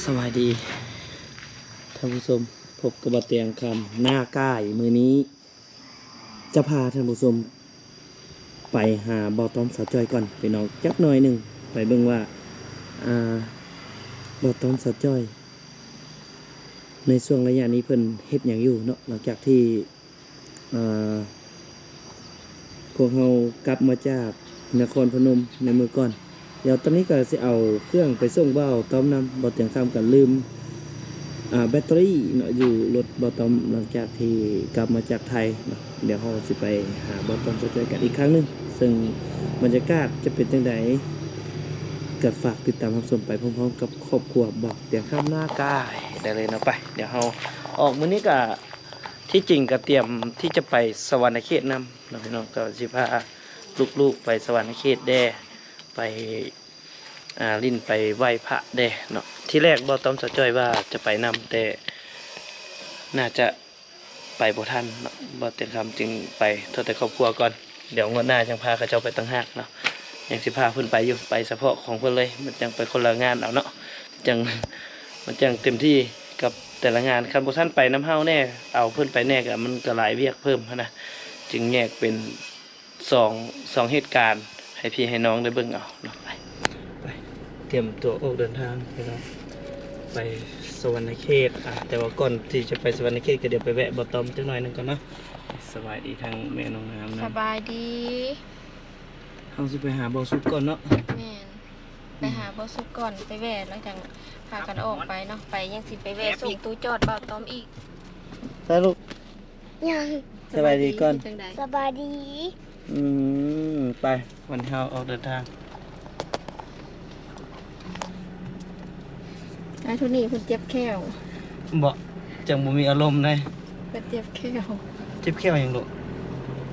ສະບາຍດີທ່ານຜູ້ຊົມ, ພົບກັບບ່າວແຕງຄຳ ໜ້າກາຍ. ມື້ນີ້ຈະພາທ່ານຜູ້ຊົມໄປຫາບ່າວຕ້ອມສາວຈ້ອຍກ່ອນ ພີ່ນ້ອງ, ຈັກໜ້ອຍໜຶ່ງ ໄປເບິ່ງວ່າ ອ່າ ບ່າວຕ້ອມສາວຈ້ອຍ ໃນຊ່ວງໄລຍະນີ້ເພິ່ນເຮັດຫຍັງຢູ່ເນາະ, ຫຼັງຈາກທີ່ ເອີ ພວກເຮົາກັບມາຈາກນະຄອນພະນົມໃນມື້ກ່ອນ. ດຽວຕອນນີ້ກໍຊິເອົາເຄື່ອງໄປສົ່ງບ່າວຕ້ອມນຳ, ບ່າວແຕງຄຳກໍລືມ ອ່າ ແບັດເຕີຣີເນາະ ຢູ່ລົດບ່າວຕ້ອມ ຫຼັງຈາກທີ່ກັບມາຈາກໄທເນາະ. ດຽວເຮົາຊິໄປຫາບ່າວຕ້ອມສາວຈ້ອຍກັນອີກຄັ້ງໜຶ່ງ, ເຊິ່ງບັນຍາກາດຈະເປັນຈັ່ງໃດ ກໍຝາກຕິດຕາມຮັບຊົມໄປພ້ອມໆກັບຄອບຄົວບ່າວແຕງຄຳ ໜ້າກາຍ ໄດ້ເລີຍເນາະ. ໄປ ດຽວເຮົາອອກ. ມື້ນີ້ກໍ ທີ່ຈິງກໍຕຽມທີ່ຈະໄປສະຫວັນນະເຂດນຳເນາະ ພີ່ນ້ອງ, ກໍຊິພາລູກໆໄປສະຫວັນນະເຂດແດ່ ໄປ ອ່າ ຫຼິ້ນໄປໄຫວ້ພະແດ່ເນາະ. ທີແລກບ່າວຕ້ອມສາວຈ້ອຍວ່າຈະໄປນຳ ແຕ່ໜ້າຈະໄປບໍ່ທັນເນາະ, ບ່າວແຕງຄຳຈຶ່ງໄປເທົ່າແຕ່ຄອບຄົວກ່ອນ. ດຽວງວດໜ້າຈັ່ງພາເຂົາເຈົ້າໄປຕ່າງຫາກເນາະ, ຍັງຊິພາເພິ່ນໄປຢູ່, ໄປສະເພາະຂອງເພິ່ນເລີຍ, ມັນຈັ່ງໄປຄົນລະງານເອົາເນາະ, ຈັ່ງ ມັນຈັ່ງເຕັມທີ່ກັບແຕ່ລະງານ. ຄັນບໍ່ຊັ້ນໄປນຳເຮົາແດ່ ເອົາເພິ່ນໄປແດ່ ກໍມັນກໍຫຼາຍວຽກເພີ່ມຫັ້ນນະ, ຈຶ່ງແຍກເປັນສອງ ສອງເຫດການ ໃຫ້ພີ່ໃຫ້ນ້ອງໄດ້ເບິ່ງເອົາເນາະ. ໄປ ໄປ ຕຽມຕົວອອກເດີນທາງ ພີ່ນ້ອງ, ໄປສະຫວັນນະເຂດ. ອ່າ ແຕ່ວ່າກ່ອນທີ່ຈະໄປສະຫວັນນະເຂດ ກໍດຽວໄປແວະບ່າວຕ້ອມຈັກໜ້ອຍໜຶ່ງກ່ອນເນາະ. ສະບາຍດີທາງແມ່ນ້ອງງາມນຳ. ສະບາຍດີ. ເຮົາຊິໄປຫາບ່າວສຸກກ່ອນເນາະ. ແມ່ນ ໄປຫາບ່າວສຸກກ່ອນ, ໄປແວ່ແລ້ວຈັ່ງພາກັນອອກໄປເນາະ. ໄປຍັງຊິໄປແວ່ສົ່ງຕູ້ຈອດບ່າວຕ້ອມອີກ. ໄປລູກ. ຍັງ. ສະບາຍດີກ່ອນ. ຈັ່ງໃດ? ສະບາຍດີ. ອືມ ໄປ ວັນເຮົາອອກເດີນທາງ. ອ້າຍໂທນີ້ເພິ່ນເຈັບແຂ້ວ. ບໍ່ ຈັ່ງບໍ່ມີອາລົມເດ້. ເພິ່ນເຈັບແຂ້ວ. ເຈັບແຂ້ວຫຍັງລູກ?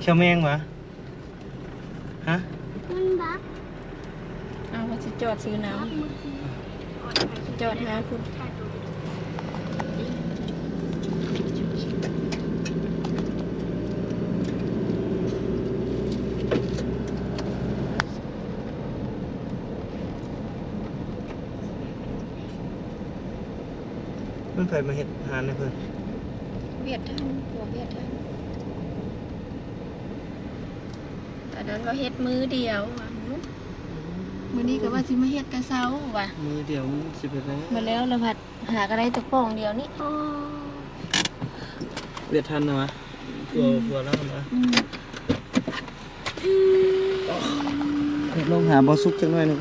ແຂ້ວແມງຫວາ? ຮະ? ມັນບັກ. ເອົາ ວ່າຊິຈອດຊື້ນ້ຳ. ຈອດຫາພຸ້ນ. ມັນໃຜມາເຮັດຮ້ານໃຫ້ເພິ່ນ? ຫວຽດທ່ານ ພວກຫວຽດທ່ານ. ຕອນນັ້ນວ່າເຮັດມື້ດຽວວ່າ ມື້ນີ້ກໍວ່າຊິມາເຮັດແຕ່ເຊົ້າວ່າ ມື້ດຽວມັນຊິເປັນໄດ້. ມາແລ້ວລະພັດຫາກໍໄດ້ແຕ່ປ່ອງດຽວນີ້. ໂອ້ ຫວຽດທ່ານນະວະ ຜົວ ອືມ ຜົວລາວນະ. ອືມ ລົງຫາບໍ່ສຸກຈັກໜ້ອຍໜຶ່ງ.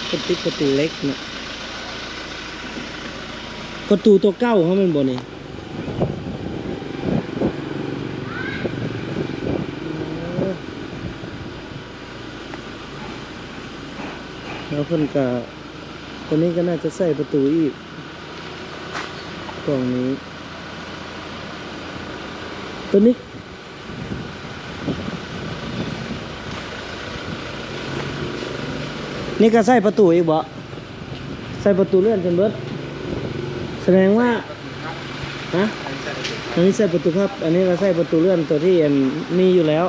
ເພິ່ນຕິດປະຕູເຫຼັກເນາະ, ປະຕູຕົວເກົ່າເຮົາແມ່ນບໍ່ນີ້? ແລ້ວເພິ່ນກະ ຕົວນີ້ກໍໜ້າຈະໃສ່ປະຕູອີກ ກອງນີ້ ຕົວນີ້. ນີ້ກໍໃສ່ປະຕູອີກບໍ່? ໃສ່ປະຕູເລື່ອນຈົນເບິດ ສະແດງວ່າ ຮະ? ອັນນີ້ໃສ່ປະຕູພັບ, ອັນນີ້ກໍໃສ່ປະຕູເລື່ອນຕົວທີ່ອັນມີຢູ່ແລ້ວ.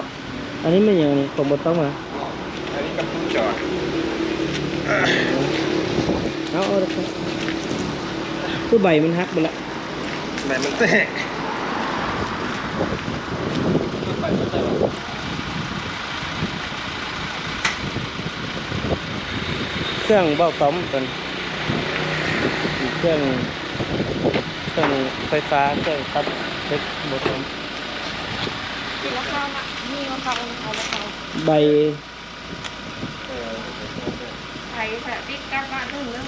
ອັນນີ້ແມ່ນຫຍັງນີ້ ຂອງບໍ່ຕ້ອງຫວາ? ອັນນີ້ກະປຸ້ງຈອດ. ເອົາ ເອົາ ຄືໃບມັນຫັກເບິດລະ. ໃບມັນແຕກ. ເຄື່ອງເບົາຕ້ອມເປັນເຄື່ອງ ເຄື່ອງໄຟຟ້າ ເຄື່ອງຕັດເຫຼັກເບົາຕ້ອມ. ກິນລະຄານະ ມີລະຄາ ເອົາລະຄາ ໃບ ໄປ ຕິດກັບບ້ານເຖິງເດີ.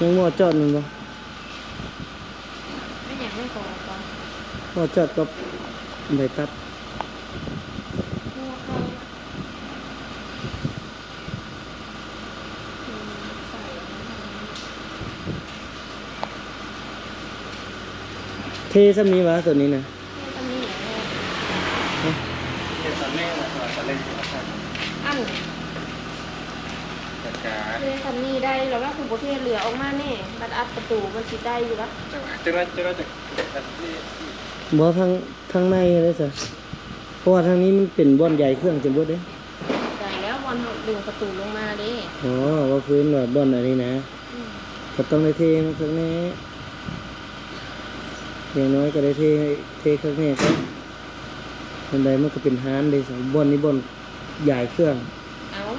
ຍັງໝໍ້ຈອດແມ່ນບໍ່? ແມ່ນຫຍັງແມ່ນຂອງອາຈານ? ໝໍ້ຈອດກັບໃບຕັດ. ເທຊ່ຳນີ້ຫວາ ໂຕນີ້ນະ? ເທຊ່ຳນີ້ແຫຼະ. ຮະ? ເທຊ່ຳນີ້ແຫຼະ ແຕ່ວ່າຈະເຫຼັ້ງຕົວຊັ້ນ. ອັນ ແລ້ວກະ ເທຊ່ຳນີ້ໄດ້ແລ້ວວ່າ ຄືບໍ່ເທເຫຼືອອອກມາແນ່ ບັດອັດປະຕູມັນຊິໄດ້ຢູ່ຫວາ? ຈັ່ງ ຈັ່ງນັ້ນ ຈັ່ງນັ້ນຈະ ບໍ່ ທາງ ທາງໃນເດ້ຊະ. ເພາະວ່າທາງນີ້ມັນເປັນບ່ອນຢາຍເຄື່ອງຈົນເບິດເດ້. ໃຈແລ້ວ ບ່ອນເຮົາດຶງປະຕູລົງມາເດ້. ອໍ ວ່າພື້ນວ່າບ່ອນອັນນີ້ນະ. ອືມ ກໍຕ້ອງໄດ້ເທມັນຄັກແນ່. ຢ່າງນ້ອຍກໍໄດ້ເທ ເທຄັກແນ່ຊະ. ອັນໃດມັນກໍເປັນຮ້ານເດ້ ບ່ອນນີ້ບ່ອນຢາຍເຄື່ອງ. ເອົາ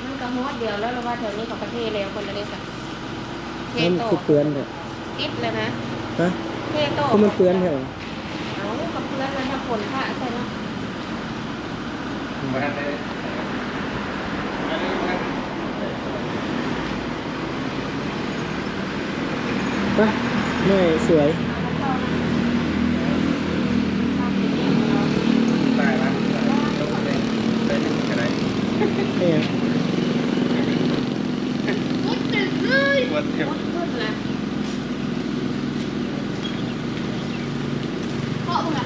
ມັນກໍຮອດດຽວແລ້ວ ລະວ່າແຖວນີ້ເຂົາກໍເທແລ້ວເພິ່ນລະເດ້ສະ. ເທຕໍ່ ມັນຄືເປື້ອນແທ້. ຕິດແລ້ວນະ. ຮະ? ເທຕໍ່ ຄືມັນເປື້ອນແທ້ຫວາ? ເອົາ ກໍເປື້ອນແລ້ວ ນ້ຳຝົນປະໃສ່ເນາະ. ບໍ່ທັນໄດ້ ໄປ ແມ່ສວຍ. ໄດ້ລະ ໄດ້ ໄດ້ໜຶ່ງກໍໄດ້ ເອີ ໝົດເຕັມເລີຍ ໝົດເຕັມ ໝົດຂຶ້ນລະ. ເຄາະເບິ່ງລະ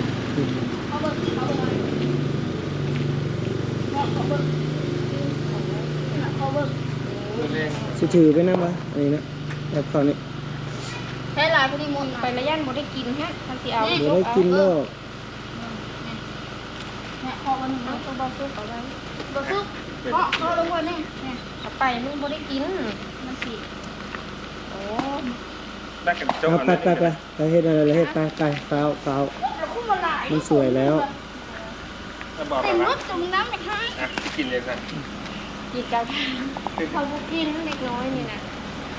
ເຄາະເບິ່ງ ເຄາະເບິ່ງ ເຄາະເບິ່ງ ເຄາະເບິ່ງ. ຊິຖືໄປນຳວະ ອັນນີ້ນະ ແອບເຂົ້ານີ້. ໃຊ້ຫຼາຍພໍດີໝົດ ໄປລະຢ້ານບໍ່ໄດ້ກິນແຮະ ຄັນຊິເອົາ ບໍ່ໄດ້ກິນດອກ. ເນາະ ເຄາະເບິ່ງ ເອົາ ເອົາ ບໍ່ສຸກເອົາໄວ້ ບໍ່ສຸກ ເຄາະ ເຄາະລົງໄວ້ແມ່ ເອົາໄປ ມັນບໍ່ໄດ້ກິນ ມັນຊິ ໂອ້ ເອົາ ໄປ ໄປ ໄປ ໄປເຮັດອັນນັ້ນແລ້ວ ເຮັດ ໄປ ໄປ ຟ້າວ ຟ້າວ ມັນສວຍແລ້ວ. ແລ້ວບອກ ເຕັມລົດ ແລ້ວ ຕົງນ້ຳໄປທາງ ອ່ະ ກິນເລີຍຊະ ກິນກັບ ເຂົາບໍ່ກິນເດັກນ້ອຍນີ້ນະ.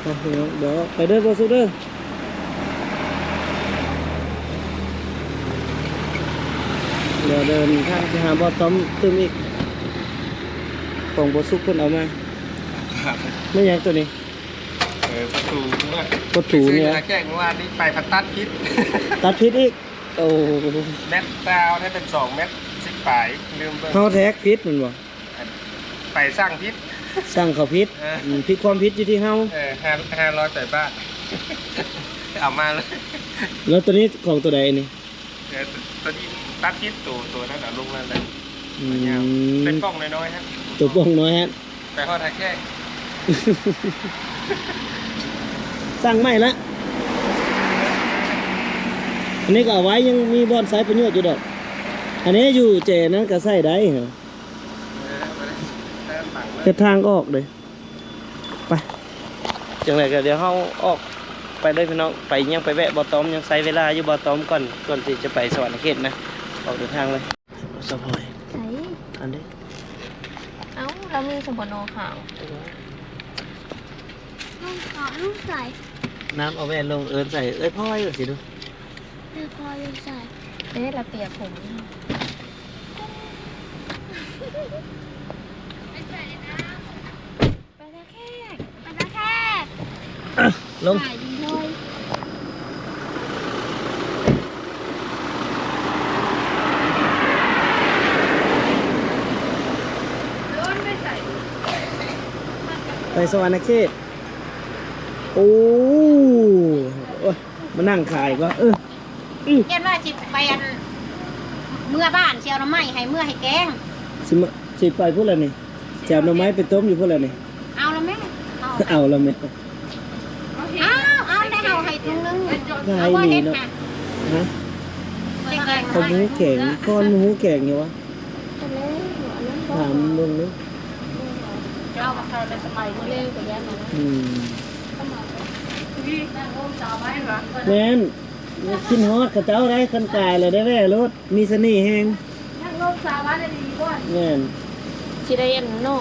ໄປພີ່ນ້ອງ ດຽວໄປເດີ ບໍ່ສຸກເດີ ດຽວເດີນທາງໄປຫາບໍ່ຕ້ອມຕື່ມອີກ ຂອງບໍ່ສຸກເພິ່ນເອົາມາ. ແມ່ນຫຍັງໂຕນີ້? ເອີ ປະຕູ ປະຕູນີ້ ຊື້ຫາແຂກມື້ວານນີ້ ໄປພັດຕັດຜິດ ຕັດຜິດອີກ. ໂອ້ ແມັດຊາວ ໄດ້ເປັນສອງແມັດສິບປາຍ ລືມເບິ່ງ ເຮົາແທັກຜິດແມ່ນບໍ່? ໄປສັ່ງຜິດ ສັ່ງເຂົາຜິດ ເອີ ອືມ ຜິດ ຄວາມຜິດຢູ່ທີ່ເຮົາ ເອີ ຫ້າ ຫ້າຮ້ອຍປາຍບາດ ເອົາມາເລີຍ. ແລ້ວໂຕນີ້ຂອງໂຕໃດນີ້? ເອີ ໂຕນີ້ຕັດຜິດໂຕ ໂຕນັ້ນເອົາລົງນັ້ນແຫຼະ ອືມ ໂຕຍາວ ເປັນປ່ອງນ້ອຍໆ ຮະ ໂຕປ່ອງນ້ອຍຮະ. ໄປຮອດທ່າແຂກ ສັ່ງໃໝ່ລະ ອັນນີ້ກໍເອົາໄວ້ ຍັງມີບ່ອນໃຊ້ປະໂຫຍດຢູ່ດອກ ອັນນີ້ຢູ່ເຈນັ້ນກໍໃຊ້ໄດ້ ເອີ ເຮັດທາງອອກເດ້. ໄປ ຈັ່ງໃດກໍດຽວເຮົາອອກໄປເລີຍພີ່ນ້ອງ ໄປ ຍັງໄປແວະບໍ່ຕ້ອມ ຍັງໃຊ້ເວລາຢູ່ບໍ່ຕ້ອມກ່ອນ ກ່ອນທີ່ຈະໄປສະຫວັນນະເຂດນະ ອອກເດີນທາງເລີຍ. ສາວພອຍ ໃສ ອັນເດ້ ເອົ້າ ລາວມີສະບໍ່ນໍຂາວ ເອີ ນ້ອງຂາວ ນ້ອງໃສ ນ້ຳເອົາແວ່ນລົງເອີ້ນໃສ່ ເອື້ອຍພອຍ ວ່າຊິດູ ເອື້ອຍພອຍຢູ່ໃສ ເດ້ ລາວປຽກຜົມ ໄປໃສນະ ໄປນາແຂກ ໄປນາແຂກ ລົງ ໄປສະຫວັນນະເຂດ. ໂອ້ ໂອ້ຍ ມານັ່ງຂາຍກໍ ເອີ ອື ຢ້ານວ່າຊິໄປອັນ ເມືອບ້ານ ຊິເອົາໜໍ່ໄມ້ໃຫ້ເມືອໃຫ້ແກງ ຊິມາ ຊິໄປພຸ້ນລະນີ້ ຊິເອົາໜໍ່ໄມ້ໄປຕົ້ມຢູ່ພຸ້ນລະນີ້ ເອົາລະແມ່ ເອົາລະແມ່ ເອົາ ເອົາ ໄດ້ເອົາໃຫ້ຖົງໜຶ່ງ ຫຼາຍອີ່ຫຼີເນາະ ຮະ ແກງ ເຂົາບໍ່ຮູ້ແກງ ກ່ອນບໍ່ຮູ້ແກງຫຍັງວະ ຖາມເບິ່ງເດີ ເຈົ້າວ່າເຂົາໄປສະໄໝມື້ແລງກໍຢ້ານນະ ອືມ ແມ່ນ ຄິດຮອດເຂົາເຈົ້າໄດ໋ ຄັນກາຍແລ້ວໄດ້ແວ່ໂລດ ມີສະເໜ່ແຮງ ນັກລົບສາວານດີບໍ່ ແມ່ນ ຊິໄດ້ອັນໜໍ່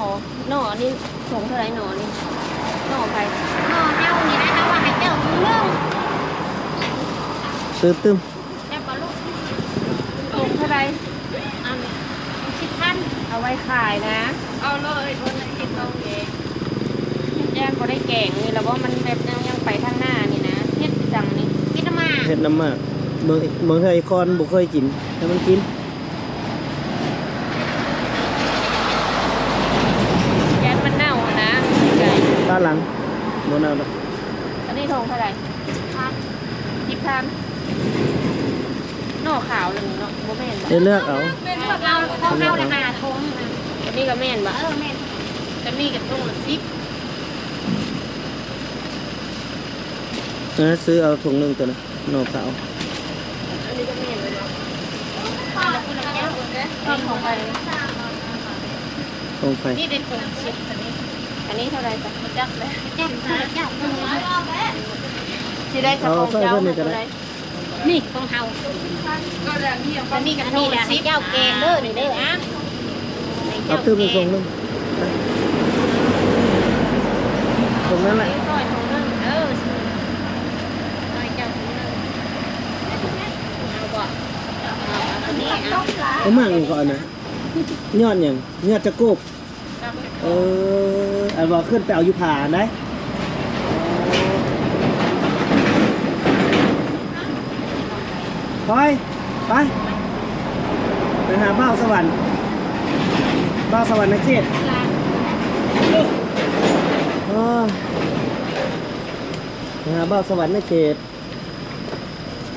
ໜໍ່ອັນນີ້ຖົງເທົ່າໃດໜໍ່ນີ້ ໜໍ່ໃຜ ໜໍ່ເຮົານີ້ນະ ເຮົາວ່າໃຫ້ເຈົ້າຖົງໜຶ່ງ ຕື່ມໆ ແຊບບໍ່ລູກ ຖົງເທົ່າໃດ ອັນສິບພັນ ເອົາໄວ້ຂາຍນະ ເອົາເລີຍ ບໍ່ໄດ້ເຮັດເອົາເອງ ຢ້ານບໍ່ໄດ້ແກງນີ້ລະບໍ່ ມັນແບບຍັງ ຍັງໄປທາງໜ້ານີ້ນະ ເຮັດຄືຫຍັງນີ້ ເຮັດນ້ຳໝາກ ເຮັດນ້ຳໝາກ ເບິ່ງ ເບິ່ງເທື່ອອີ່ຄອນບໍ່ເຄີຍກິນ ໃຫ້ມັນກິນ ຢ້ານມັນເນົ່າຫັ້ນນະ ບ້ານຫຼັງ ບໍ່ເນົ່າດອກ ອັນນີ້ຖົງເທົ່າໃດ ສິບພັນ ສິບພັນ. ໜໍ່ຂາວເລີຍເນາະ ບໍ່ແມ່ນບໍ່ ໄດ້ເລືອກເອົາ ເລືອກເອົາ ຂອງເຮົາລະຫ້າຖົງນະ ອັນນີ້ກໍແມ່ນບໍ່ ເອີ ແມ່ນ ຈະມີກັບຖົງລະສິບ ເອີ ຊື້ເອົາຖົງໜຶ່ງຕົວນະ ໜໍ່ຂາວ ອັນນີ້ກໍແມ່ນເລີຍເນາະ ຂອງໃຜ? ຂອງໃຜ? ນີ້ເປັນຂອງຊິບ ອັນນີ້ ອັນນີ້ເທົ່າໃດ? ຈັກ ບໍ່ຈັກເລີຍ ຈັກ ຈັກ ຊິໄດ້ຂອງເຈົ້າ ເທົ່າໃດ? ນີ້ຂອງເຮົາ ອັນນີ້ກໍ ອັນນີ້ແຫຼະ ໃຫ້ເຈົ້າແກງເດີ ນີ້ເດີ ອ່ະ ເອົາຕື່ມອີກຖົງໜຶ່ງ ຖົງນັ້ນແຫຼະ ເອີ ໃຫ້ເຈົ້າຖົງໜຶ່ງ ເອົາບໍ່? ເອົາ ເອົາ ເອົາໝາກອີ່ຫຍັງເກາະ ອັນນັ້ນ ຍອດຫຍັງ? ຍອດຈະໂກບ ເອີ ອັນວ່າຂຶ້ນໄປເອົາຢູ່ຜາຫັ້ນໃດ ໄປ ໄປ ໄປຫາບ່າວສະຫວັນ ບ່າວສະຫວັນນະເຂດ ເອີ ໄປຫາບ່າວສະຫວັນນະເຂດ.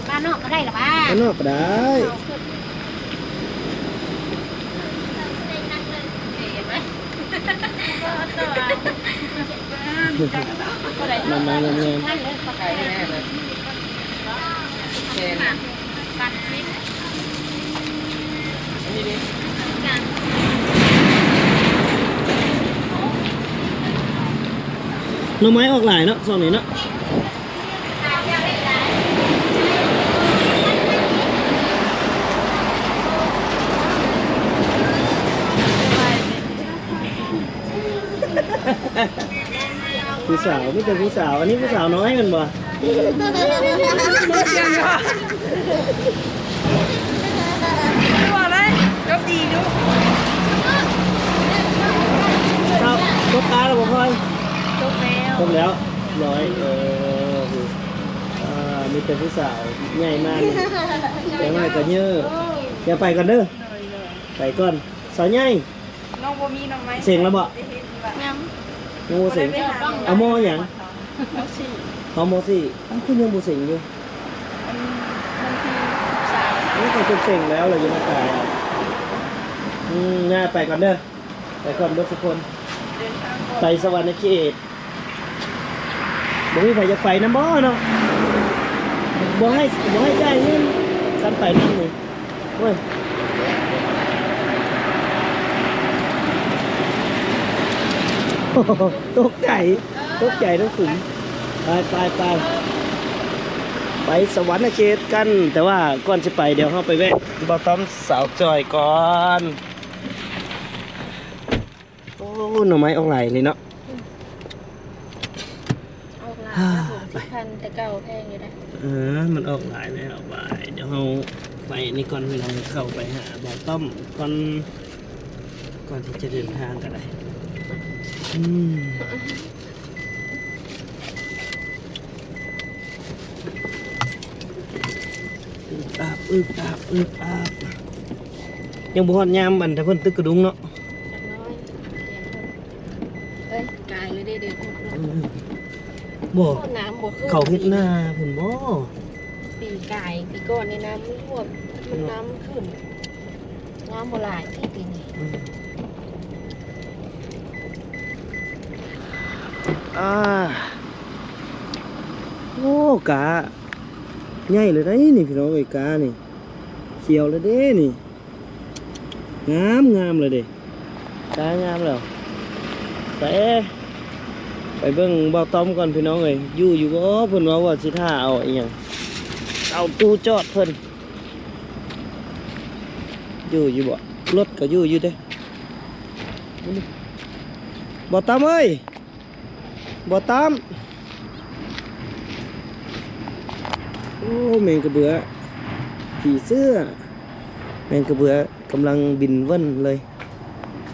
ບ້ານນອກກໍໄດ້ລະຫວາ? ບ້ານນອກກໍໄດ້ ມາໆ ງາມໆ ໜໍ່ໄມ້ອອກຫຼາຍເນາະ ຊ່ວງນີ້ເນາະ. ຜູ້ສາວ ມີແຕ່ຜູ້ສາວ ອັນນີ້ຜູ້ສາວນ້ອຍແມ່ນບໍ່? ວ່າໄດ້ ຈົບດີຢູ່ ເຈົ້າ ຕົກປາແລ້ວບໍ່ພອຍ? ຕົກແລ້ວ ຕົກແລ້ວ ຮ້ອຍ ເອີ ອ່າ ມີແຕ່ຜູ້ສາວໃຫຍ່ມາກ ຢ່າງໜ້ອຍກໍເຍີ້ ຢ່າໄປກ່ອນເດີ ໄປກ່ອນ ສາວໃຫຍ່ ນ້ອງບໍ່ມີໜໍ່ໄມ້ ເສັງແລ້ວບໍ່? ຍັງ ຍັງບໍ່ເສັງ ເອົາມໍຫຍັງ? ມໍສີ່ ເອົາມໍສີ່ ເອົ້າ ຄືຍັງບໍ່ເສັງຢູ່? ມັນ ມັນຄືສາມ ໂອ້ຍ ເພິ່ນເສັງແລ້ວລະ ຢູ່ໃນກາຍ ອືມ ຍ່າໄປກ່ອນເດີ ໄປກ່ອນເບິດທຸກຄົນ ເດີນທາງກ່ອນ ໄປສະຫວັນນະເຂດ ບໍ່ມີໃຜຢາກໄປນຳບໍ່ເນາະ? ບໍ່ໃຫ້ ບໍ່ໃຫ້ຈ່າຍເງິນ ຄັນໄປນຳນີ້ ໂອ້ຍ ຕົກໃຈ ຕົກໃຈທັງຂຸມ ໄປ ໄປ ໄປ ໄປສະຫວັນນະເຂດກັນ ແຕ່ວ່າກ່ອນຊິໄປ ດຽວເຮົາໄປແວະບ່າວຕ້ອມສາວຈ່ອຍກ່ອນ. ໂອ້ ໜໍ່ໄມ້ອອກຫຼາຍເລີຍເນາະ ອອກຫຼາຍ ຫ້າ ຫົກສິບພັນ ແຕ່ເກົ່າແພງຢູ່ເດ້ ເອີ ມັນອອກຫຼາຍແລ້ວ ບາຍ ດຽວເຮົາໄປນີ້ກ່ອນ ພີ່ນ້ອງ ເຂົ້າໄປຫາບ່າວຕ້ອມກ່ອນ ກ່ອນທີ່ຈະເດີນທາງກໍໄດ້ ອືມ. ອຶບອາບ ອຶບອາບ ອຶບອາບ ຍັງບໍ່ຮອດຍາມອັນ ຖ້າເພິ່ນຕຶກກະດຸງເນາະ ຈັກໜ້ອຍ ເອີຍ ກາຍເລີຍເດ້ ເດີ ອືມ ບໍ່ ນ້ຳບໍ່ຂຶ້ນ ເຂົາເຮັດນາພຸ້ນບໍ່? ປີກາຍ ປີກ່ອນນີ້ນ້ຳມັນຖ້ວມ ມັນ ນ້ຳຂຶ້ນ ນ້ຳບໍ່ຫຼາຍຕິປີນີ້ ອືມ ອ່າ ໂອ້ ກາໃຫຍ່ເລີຍໄດ໋ນີ້ ພີ່ນ້ອງເອີຍ ການີ້ ຂຽວເລີຍເດ້ນີ້ ງາມ ງາມເລີຍເດ້ ກາງາມແລ້ວ ໄປ ໄປເບິ່ງບ່າວຕ້ອມກ່ອນ ພີ່ນ້ອງເອີຍ ຢູ່ຢູ່ບໍ່? ເພິ່ນເວົ້າວ່າຊິຖ້າເອົາອີ່ຫຍັງ ເອົາຕູ້ຈອດເພິ່ນ ຢູ່ຢູ່ບໍ່? ລົດກໍຢູ່ຢູ່ເດ້ ບໍ່ຕ້ອມເອີຍ ບໍ່ຕ້ອມ ໂອ້ ແມງກະເບືອ ຜີເສື້ອ ແມງກະເບືອກຳລັງບິນເວີ້ນເລີຍ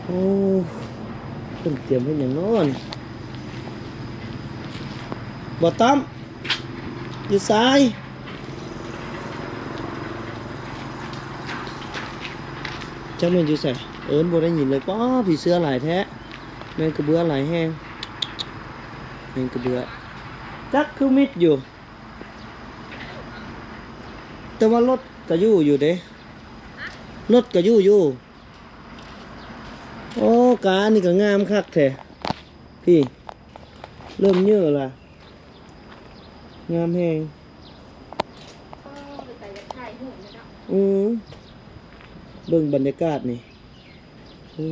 ໂອ້ ເພິ່ນຕຽມເຮັດຫຍັງນໍນີ້ ບໍ່ຕ້ອມ ຢູ່ໃສ? ຈັກແມ່ນຢູ່ໃສ? ເອີ້ນບໍ່ໄດ້ຍິນເລີຍ. ປ້າ ຜີເສື້ອຫຼາຍແທ້. ແມງກະເບືອຫຼາຍແຮງ. ແມງກະເບືອ. ຈັກຄືມິດຢູ່. ແຕ່ວ່າລົດກະຢູ່ຢູ່ເດ້. ລົດກະຢູ່ຢູ່. ໂອ້ ກາອັນນີ້ກະງາມຄັກແທ້. ພີ້ ເລີ່ມເຍີ້ລະ. ງາມແຮງ. ເອີ ເປັນຕາຢາກຖ່າຍຮູບເນາະ. ອືມ. ເບິ່ງບັນຍາກາດນີ້ ໂອ້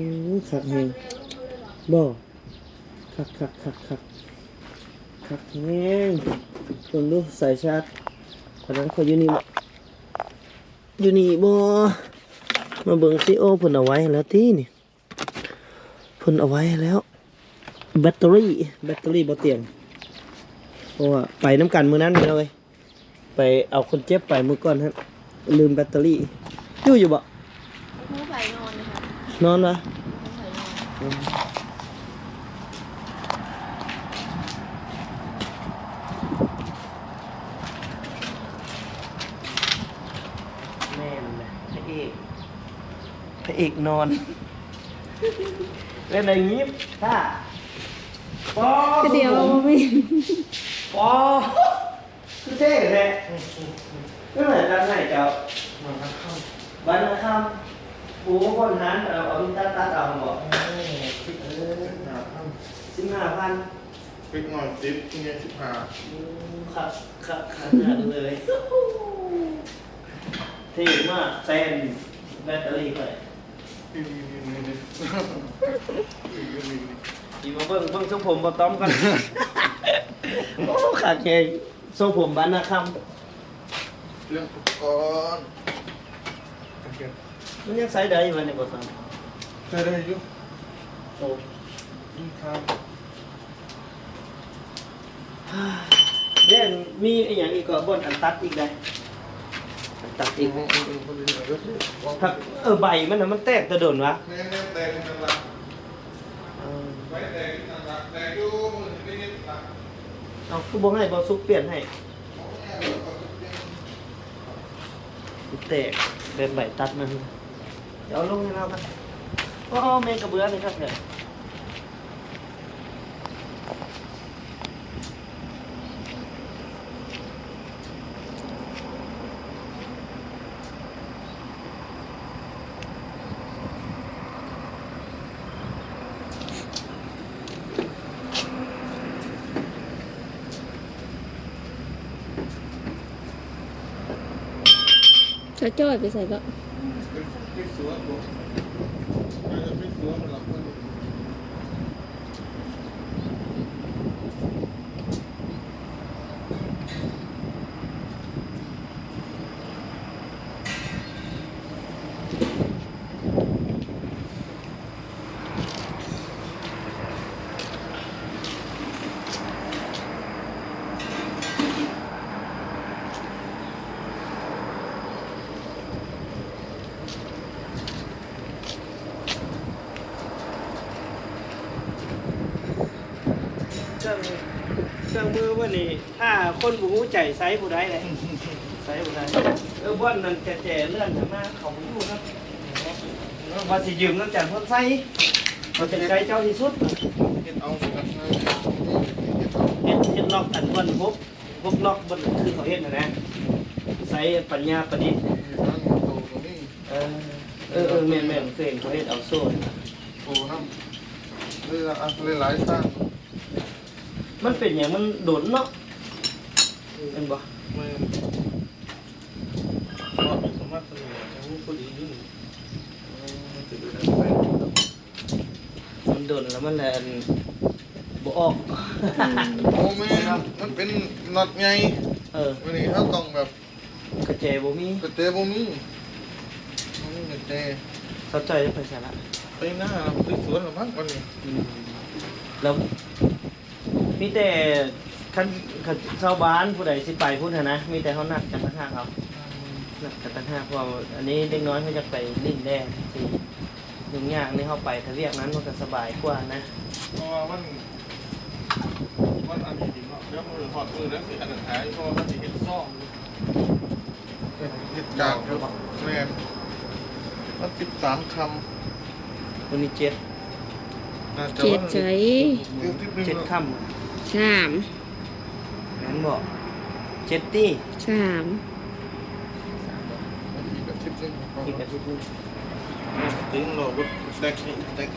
ຄັກແຮງ ບໍ່ ຄັກໆໆໆ ຄັກແຮງ. ເບິ່ງດູສາຍຊາກ ອັນນັ້ນຂ້ອຍຢູ່ນີ້ບໍ່ ຢູ່ນີ້ບໍ່ ມາເບິ່ງຊິ. ໂອ້ ເພິ່ນເອົາໄວ້ແລ້ວຕິນີ້ ເພິ່ນເອົາໄວ້ແລ້ວ ແບັດເຕີຣີ ແບັດເຕີຣີບໍ່ຕຽງ ເພາະວ່າໄປນຳກັນມື້ນັ້ນພີ່ນ້ອງເອີຍ ໄປເອົາຄົນເຈັບໄປມື້ກ່ອນຫັ້ນ ລືມແບັດເຕີຣີ ຢູ່ຢູ່ບໍ່? ບໍ່ຮູ້ໃຜນອນເລີຍ ນອນວະ? ບໍ່ຮູ້ໃຜນອນ ອືມ ແມ່ນແຫຼະ ພະເອກ ພະເອກນອນ ເປັນໄດ້ຍິບ ຖ້າ ປໍ ຄືດຽວ ປໍ ຄືເທ່ແທ້ ຄືແມ່ນຕັດໃຫ້ເຈົ້າ ບ້ານນາຄຳ ໂອ້ ຄົນຫານ ເອົາ ເອົາມີດຕັດ ຕັດເອົາບໍ? ເອີ ສິບຫ້າພັນ ເດັກນ້ອຍສິບ ຜູ້ໃຫຍ່ສິບຫ້າ ໂອ້ ຄັກ ຄັກຂະໜາດເລີຍ ເທ່ມາກ ແຕ່ນແບັດເຕີຣີໄປ ຊິມາເບິ່ງ ເບິ່ງຊົງຜົມບ່າວຕ້ອມກ່ອນ ໂອ້ ຄັກແຮງ ຊົງຜົມບ້ານນາຄຳ ເລື່ອງອຸປະກອນ ມັນຍັງໃຊ້ໄດ້ຢູ່ບໍ່ນີ້ ບ່າວຕ້ອມ? ໃຊ້ໄດ້ຢູ່ ໂອ້ ດີຄັບ. ແລ້ວມີອີ່ຫຍັງອີກກໍ ບ່ອນອັນຕັດອີກໄດ໋ ອັນຕັດອີກ ເອີ ເອີ ເອີ ເອີ ໃບມັນນະ ມັນແຕກແຕ່ດົນວະ ແມ່ນໆ ແຕກຢູ່ນັ້ນລະ ເອີ ໃບແຕກຢູ່ນັ້ນລະ ແຕກຢູ່ ມື້ນີ້ໄປເຮັດລະ ເອົ້າ ຄືບໍ່ໃຫ້ບ່າວສຸກປ່ຽນໃຫ້? ແຕກແບບໃບຕັດມັນ ເອົາລົງໃຫ້ລາວກັນ ໂອ້ ແມ່ນກະເບືອນີ້ຄັກແທ້. ສາວຈ້ອຍໄປໃສເກາະ? ໄປ ໄປສວນບໍ? ໜ້າຈະໄປສວນແລ້ວ. ເຄື່ອງ ເຄື່ອງມືເພິ່ນນີ້ ຖ້າຄົນບໍ່ຮູ້ໃຈໃຊ້ບໍ່ໄດ້ເດ້ ໃຊ້ບໍ່ໄດ້. ເອີ ບ່ອນນັ້ນແຈ ແຈເລື່ອນນະ ມາເຂົາບໍ່ຢູ່ນະ ວ່າຊິຢືມນຳຈັນພົນໄຊ ເຂົາເຕັມໃຈເຈົ້າທີ່ສຸດ ເຮັດເອົາ ເຮັດ ເຮັດລັອກອັນບ່ອນຫົກ ຫົກລັອກບ່ອນຄືເຂົາເຮັດຫັ້ນນະ ໃຊ້ປັນຍາປະດິດ. ເອີ ເອີ ເອີ ແມ່ນໆ ເຄີຍເຫັນເຂົາເຮັດເອົາໂສ້ ໂອ້ ນຳ ເອີ ຫຼາຍໆ ສ້າງ ມັນເປັນຫຍັງ ມັນດົນເນາະ ແມ່ນບໍ່? ແມ່ນ ເນາະ ສາມາດສະເໜີໃຫ້ຮູ້ພໍດີ ມັນເປັນໄປໄດ້ ມັນດົນແລ້ວມັນແລ່ນບໍ່ອອກ. ອືມ ໂອ້ ແມ່ນ ມັນເປັນນັອດໃຫຍ່ ເອີ ມື້ນີ້ເຮົາຕ້ອງແບບ ກະແຈບໍ່ມີ ກະແຈບໍ່ມີ ບໍ່ມີກະແຈ. ສາວຈ້ອຍໄປໃສລະ? ໄປນາ ໄປສວນລະມັ້ງວັນນີ້. ອືມ ແລ້ວມີແຕ່ຄັນ ຄັນຊາວບ້ານຜູ້ໃດຊິໄປພຸ້ນຫັ້ນນະ ມີແຕ່ເຮົານັດກັນຕ່າງຫາກເອົາ ອືມ ນັດກັນຕ່າງຫາກ ເພາະວ່າອັນນີ້ເດັກນ້ອຍເພິ່ນຢາກໄປຫຼິ້ນແດ່ ຊິຫຍຸ້ງຍາກ ນີ້ເຮົາໄປຖ້າວຽກນັ້ນມັນກະສະບາຍກວ່ານະ ເພາະວ່າມັນ ມັນອັນນີ້ເນາະ ດຽວມື້ຮອດມື້ແລ້ວຊິອັນນັ້ນໃຫ້ ເພາະວ່າມັນຊິເຮັດຊອງ ເຮັດການຢູ່ ແມ່ນ ວັນສິບສາມຄ່ຳ ວັນນີ້ເຈັດ ໜ້າຈະ ເຈັດໃສ ວັນທີສິບເອັດ ເຈັດຄ່ຳ ສາມ ແມ່ນບໍ່? ເຈັດຕິ ສາມ ສາມບໍ່? ວັນທີສິບເອັດ ອີກອາທິດໜຶ່ງ ອີກອາທິດໜຶ່ງ ເຕັມລໍເບິດແຕັກນີ້ແຕັກ.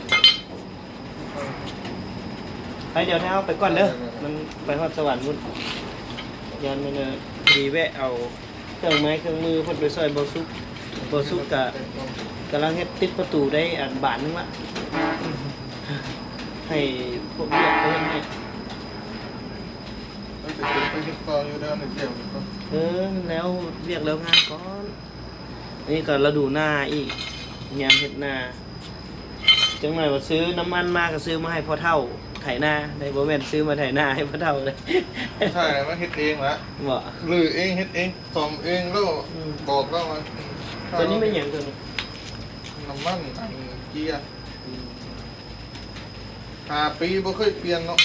ໄປ ດຽວເຮົາໄປກ່ອນເດີ ມັນໄປຮອດສະຫວັນພຸ້ນ ຢ້ານມັນ ເອີ ພໍດີແວະເອົາເຄື່ອງໄມ້ເຄື່ອງມືເພິ່ນໄປຊ່ອຍບໍ່ສຸກ ບໍ່ສຸກກະ ກຳລັງເຮັດຕິດປະຕູໄດ້ອັນບານໜຶ່ງລະ ໃຫ້ພວກວຽກເຂົາເຮັດໃຫ້. ເອີ ໄປເຮັດຕໍ່ຢູ່ເດີ ໃນວຽກກ່ອນ. ເອີ ແລ້ວວຽກແລ້ວງານກ່ອນ. ນີ້ກໍລະດູນາອີກ ຍາມເຮັດນາ. ຈັກໜ້ອຍວ່າຊື້ນ້ຳມັນມາ ກໍຊື້ມາໃຫ້ພໍ່ເຖົ້າໄຖນາໄດ້ ບໍ່ແມ່ນຊື້ມາໄຖນາໃຫ້ພໍ່ເຖົ້າເດ້. ໃຊ່ ມາເຮັດເອງລະ ບໍ່ ຫຼືເອງ ເຮັດເອງ ສ້ອມເອງແລ້ວ ອືມ ບອກລາວວ່າ ຕົວນີ້ແມ່ນຫຍັງຕົວນີ້? ນ້ຳມັນອັນເກຍ. ອືມ ຫ້າປີບໍ່ເຄີຍປ່ຽນເນາະ.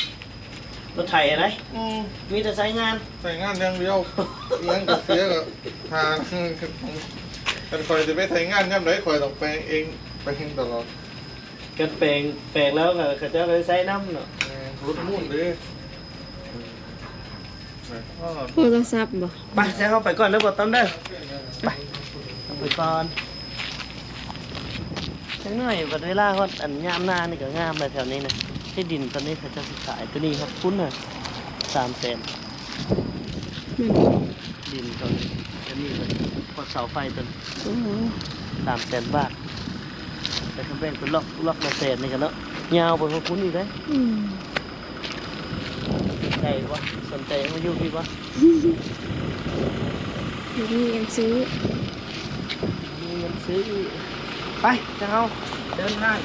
ລົດໄຖໃດ໋ ອືມ ມີແຕ່ໃຊ້ງານ ໃຊ້ງານຢ່າງດຽວ ອີຫຍັງກໍເສຍກໍຫາ. ຄັນຂ້ອຍຊິໄປໃຊ້ງານຍາມໃດ ຂ້ອຍຕ້ອງແປງເອງ ແປງຕະຫຼອດ. ຄັນແປງ ແປງແລ້ວກໍເຂົາເຈົ້າກໍໃຊ້ນຳເນາະ. ແມ່ນ ລົດມູນເດ້. ໂທລະສັບບໍ່? ໄປ ຊັ້ນເຮົາໄປກ່ອນເດີ ບໍ່ຕ້ອມເດີ. ໄປ ເຮົາໄປກ່ອນ. ຈັກໜ້ອຍບັດເວລາຮອດອັນຍາມນານີ້ກໍງາມແລ້ວ ແຖວນີ້ນະ. ທີ່ດິນຕອນນີ້ເຂົາເຈົ້າຊິຂາຍ ຕົວນີ້ຮອດພຸ້ນນະ ສາມແສນ. ແມ່ນບໍ່? ດິນຕົວນີ້ ຕົວນີ້ເພິ່ນ ພວກເສົາໄຟຕົວນີ້ ໂອ້ໂຫ ສາມແສນບາດ. ແຕ່ຄັນແບ່ງເປັນລັອກ ລັອກລະແສນນີ້ກໍເນາະ ຍາວໄປຮອດພຸ້ນອີກເດ້. ອືມ ໃຈບໍ່? ສົນໃຈມາຢູ່ພີ້ບໍ່? ບໍ່ມີເງິນຊື້ ບໍ່ມີເງິນຊື້. ໄປ ເຮົາເດີນທາງ.